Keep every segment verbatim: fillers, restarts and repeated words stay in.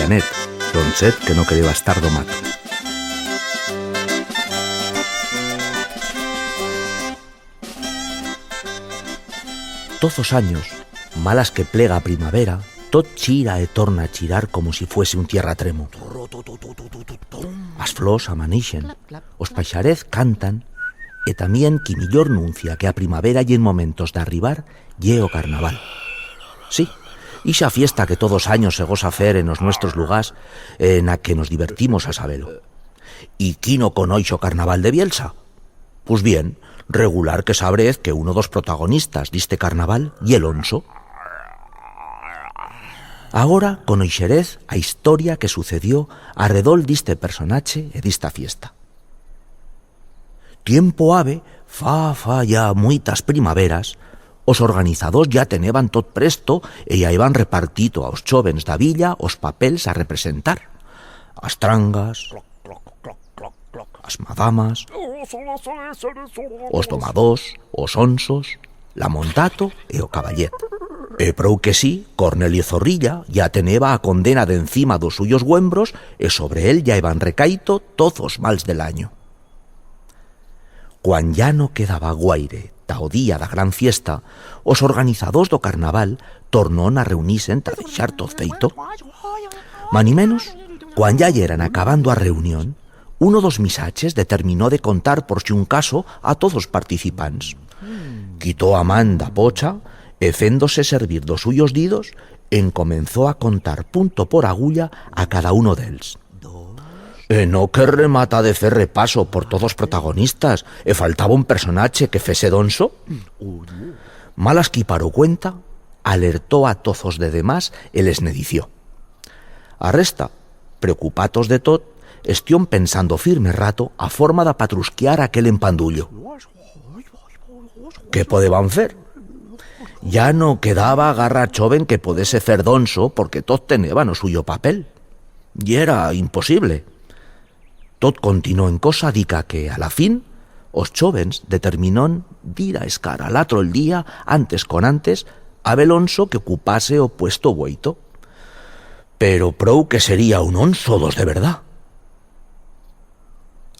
Net, l'onset que no quereba estar domato. Toz os anyos, malas que plega a primavera, tot chira e torna a chirar como si fuese un tierratremo. As flors amaneixen, os paixarez cantan, e tamién qui millor nuncia que a primavera ye en momentos d'arribar ye o carnaval. Sí, ixa fiesta que toz os anyos se gosa fer en os nuestros lugars, en a que nos divertimos a sabelo. Y qui no conoix o carnaval de Bielsa? Pus bien, regular que sabrez que uno d'os protagonistas d'iste carnaval ye l'onso. Agora conoixerez a historia que sucedió arredol d'iste personache e d'ista fiesta. Tiempo habe, fa, fa ya muitas primaveras, os organizadors ya teneban tot presto e ya heban repartito a os chóvens d'a villa os papels a representar. As trangas, as madamas, os domadors, os onsos, la montato e o caballet. E prou que sí, Cornelio Zorrilla ya teneba a condena d'encima d'os suyos güembros e sobre él ya heban recaito toz os mals de l'anyo. Cuan ya no quedaba guaire ta o día d'a gran fiesta, os organizadors d'o carnaval tornón a reunir-se ta deixar tot feito. Manimenos, cuan ya yeran acabando a reunión, uno d'os misaches determinó de contar por si un caso a toz os participants. Quitó a man d'a pocha e, fendo-se servir d'os suyos didos, encomenzó a contar punto por agulla a cada uno d'els. E no que remata de fer repaso por toz os protagonistas e faltaba un personache que fese d'onso? Malas qui paró cuenta, alertó a toz os de demás e les ne dició. A resta, preocupatos de tot, estión pensando firme rato a forma d'apatrusquiar aquel empandullo. Qué podeban fer? Ya no quedaba garra choven que podese fer d'onso porque toz teneban o suyo papel. Yera imposible. Tot continuó en cosa dica que, a la fin, os chóvens determinón d'ir a escar a l'atro el día, antes con antes, a bel onso que ocupase o puesto vueito. Pero prou que sería un onso d'os de verdat.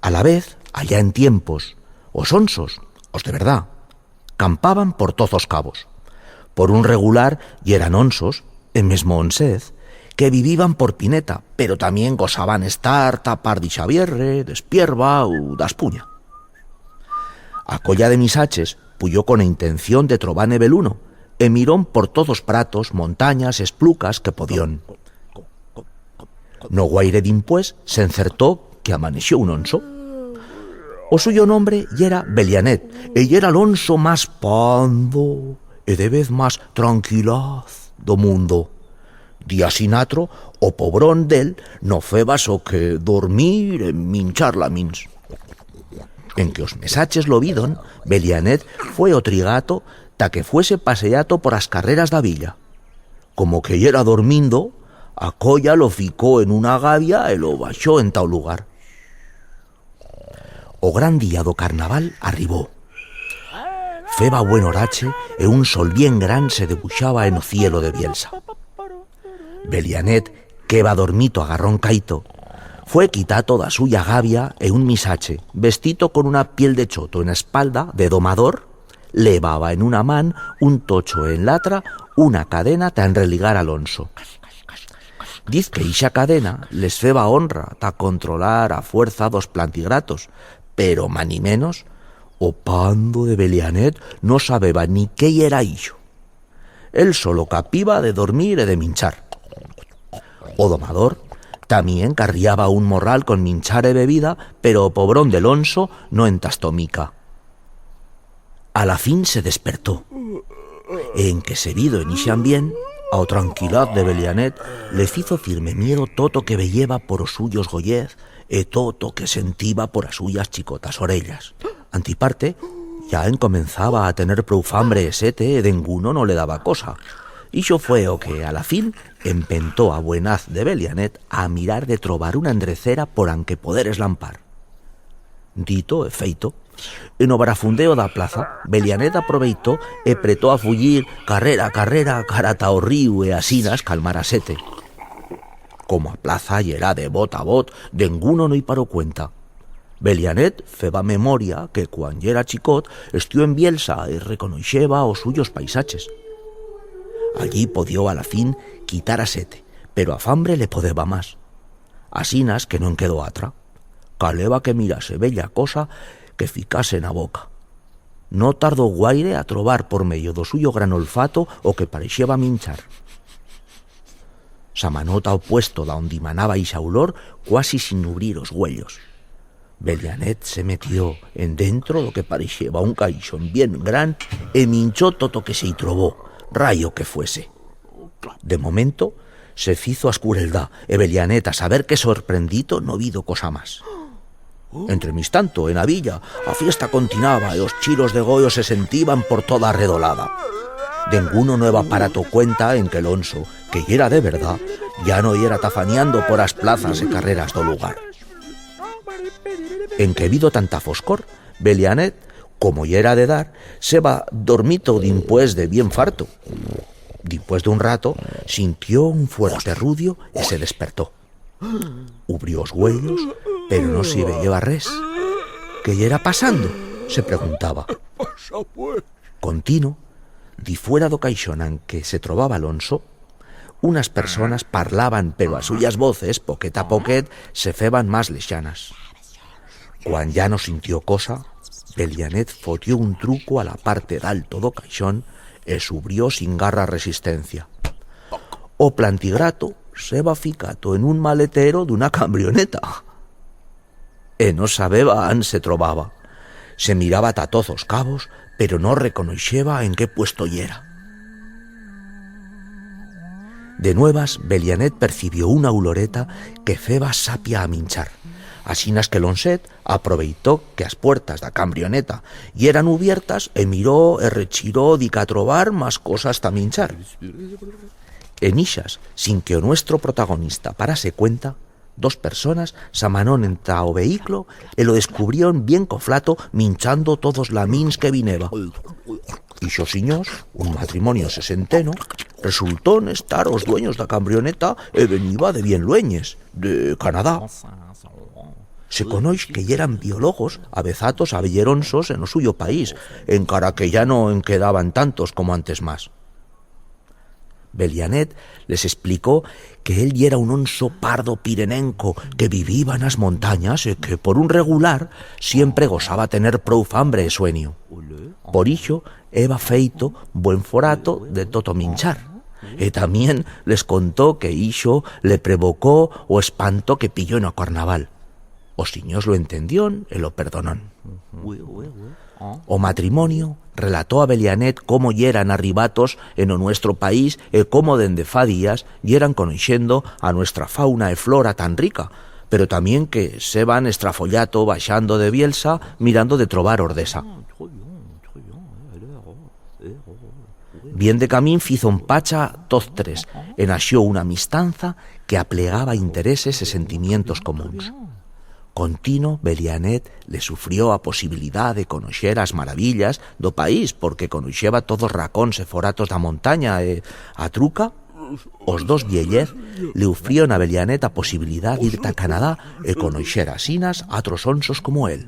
Alavez, allá en tiempos, os onsos, os de verdat, campaban por toz os cabos. Por un regular yeran onsos, e mesmo onsez, que viviban por pineta, pero tamién gosaban estar ta part d'ixa bierre, d'espierba u d'aspuña. A colla de misaches puyó con a intención de trobar-ne beluno, e mirón por toz os pratos, montanyas, esplucas que podión. No guaire dimpués s'encertó que amaneció un onso. O suyo nombre yera Belianet, e yera l'onso mas pando e de vez mas tranquilaz d'o mundo. Día sin atro, o pobrón d'él no feba soque dormir e minchar lamins. En que os mesaches lo vidon, Belianet fue otrigato ta que fuese paseyato por as carreras d'a villa. Como que yera dormindo, a colla lo ficó en una gavia e lo baixó enta o lugar. O gran día d'o carnaval arribó. Feba buen orache e un sol bien gran se debuixaba en o cielo de Bielsa. Belianet, qu'heba dormito agarrón caito, fue quitato d'a suya gavia e un misache, vestito con una piel de choto en a espalda de domador, levaba en una man un tocho e en l'atra una cadena ta enreligar a l'onso. Diz que ixa cadena les feba honra ta controlar a fuerza d'os plantigratos, pero manimenos o pando de Belianet no sabeba ni qué yera ixo. Él solo capiba de dormir e de minchar. O domador tamién carriaba un morral con minchar e bebida, pero o pobrón de l'onso no entastó mica. A la fin se despertó. E en que se vido en ixe ambient, a o tranquilaz de Belianet le fizo firme miedo tot o que veyeba por os suyos gollez e tot o que sentiba por as suyas chicotas orellas. Antiparte, ya encomenzaba a tener prou fambre e sete e denguno no le daba cosa. Ixo fue o que, a la fin, empentó a buen haz de Belianet a mirar de trobar una endrecera por anque poder eslampar. Dito e feito. En o barafundeo d'a plaza, Belianet aproveitó e pretó a fuyir carrera, carrera, cara ta o ríu e asinas calmar a sete. Como a plaza yera de bot a bot, denguno no i paró cuenta. Belianet feba memoria que cuan yera chicot estió en Bielsa e reconoixeba os suyos paisaches. Allí podió a la fin quitar a sete, pero a fambre le podeba mas. Asinas que no'n quedó atra. Caleba que mirase bella cosa que ficase en a boca. No tardó guaire a trobar por medio d'o suyo gran olfato o que pareixeba minchar. S'amanó ta o puesto da ondi manaba ixa ulor cuasi sin ubrir os uellos. Belianet se metió en dentro d'o que pareixeba un caixón bien gran e minchó tot o que se i trobó, rayo que fuese. De momento, se fizo a escureldá e Belianet, a saber qué sorprendito, no vido cosa mas. Entremistanto, en a villa, a fiesta continaba e os chiros de goyo se sentiban por toda a redolada. Denguno no heba parato cuenta en que l'onso, que yera de verdat, ya no yera tafaniando por as plazas e carreras d'o lugar. En que vido tanta foscor, Belianet, como yera de dar, s'heba dormito dimpués de bien farto. Dimpués d'un rato, sintió un fuerte rudio e se despertó. Ubrió os uellos, pero no s'i veyeba res. Qué yera pasando? Se preguntaba. Contino, difuera d'o caixón en que se trobaba l'onso, unas personas parlaban, pero as suyas voces, poquet a poquet, se feban mas lexanas. Cuan ya no sintió cosa, Belianet fotió un truco a la parte d'alto d'o caixón e s'ubrió sin garra resistencia. O plantigrato s'heba ficato en un maletero d'una cambrioneta. E no sabeba án se trobaba. Se miraba ta toz os cabos, pero no reconoixeba en qué puesto yera. De nuevas, Belianet percibió una uloreta que feba sapia a minchar. Asinas que l'onset aproveitó que as puertas d'a cambrioneta yeran ubiertas e miró e rechiró dica trobar mas cosas ta minchar. En ixas, sin que o nuestro protagonista parase cuenta, dos personas s'amanón enta o vehiclo e lo descubrión bien coflato minchando toz os lamins que vineba. Ixos sinyors, un matrimonio sesenteno, resultón estar os duenyos d'a cambrioneta e veniba de bien luenyes, de Canadá. Se conoix que yeran biologos avezatos a veyer onsos en o suyo país, encara que ya no en quedaban tantos como antes mas. Belianet les explicó que él yera un onso pardo pirenenco que viviba en as montanyas e que, por un regular, siempre gosaba tener prou fambre e suenio. Por ixo, heba feito buen forato de tot o minchar. E tamién les contó que ixo le prevocó o espanto que pilló en o carnaval. Os sinyors lo entendión e lo perdonón. O matrimonio relató a Belianet cómo yeran arribatos en o nuestro país e cómo dende fa días yeran conoixendo a nuestra fauna e flora tan rica, pero tamién que s'heban estrafollato baixando de Bielsa mirando de trobar Ordesa. Bien de camín fizón pacha toz tres e naixó una amistanza que aplegaba intereses e sentimientos comuns. Contino, Belianet le sufrió a posibilidat de conoixer as maravillas d'o país, porque conoixeba toz os racons e foratos d'a montanya e, a truca, os dos vieyers le ufrión a Belianet a posibilidat d'ir ta Canadá e conoixer asinas a atros onsos como él,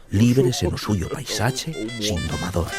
libres en o suyo paisache sin domador.